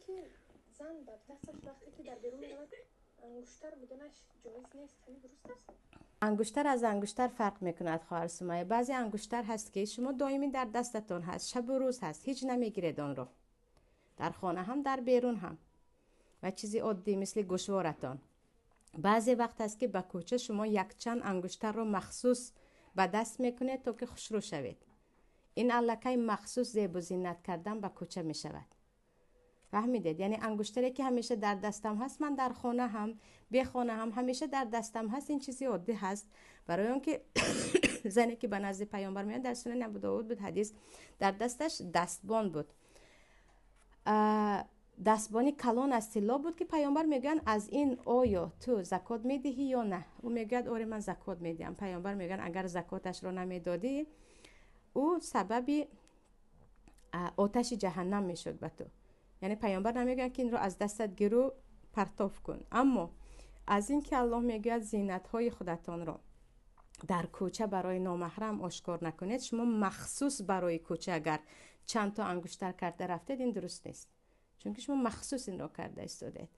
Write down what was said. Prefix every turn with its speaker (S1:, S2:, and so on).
S1: Ки зан дар дасташ вақте ки дар берун меравад, ангуштар буданаш ҷоиз нест. Ҳамин дуруст аст?
S2: Ангуштар аз ангуштар фарқ мекунад, хоҳар Сумайя. Баъзе ангуштар ҳаст, ки шумо доимӣ дар дастатон ҳаст, шабу рӯз ҳаст, ҳеҷ намегиред онро, дар хона ҳам, дар берун ҳам, ва чизи оддӣ, мисли гӯшворатон. Баъзе вақт ҳаст, ки ба кӯча шумо якчанд ангуштарро махсус ба даст мекунед, то ки хушрӯ шавед. Ин аллакай махсус зебу зинат кардан ба кӯча мешавад, фаҳмидед? Яъне ангуштаре, ки ҳамеша дар дастам ҳаст, ман дар хона ҳам, бехона ҳам ҳамеша дар дастам ҳаст, ин чизи оддӣ ҳаст. Барои он ки зане, ки ба назди Паёмбар меояд, дар Сунани Абудовуд буд ҳадис, дар дасташ дастбон буд, дастбони калон аз тилло буд, ки Паёмбар мегӯянд: «Аз ин оё ту закот медиҳӣ ё на?» Ӯ мегӯяд: «Оре, ман закот медиҳам». Паёмбар мегӯянд: «Агар закоташро намедодӣ, ӯ сабаби оташи ҷаҳаннам мешуд ба ту». Яъне Паёмбар намегӯянд, ки инро аз дастат гиру партоф кун, аммо аз ин ки Аллоҳ мегӯяд: «Зинатҳои худатонро дар кӯча барои номаҳрам ошкор накунед», шумо махсус барои кӯча агар чанд то ангуштар карда рафтед, ин дуруст нест, чунки шумо махсус инро карда истодед.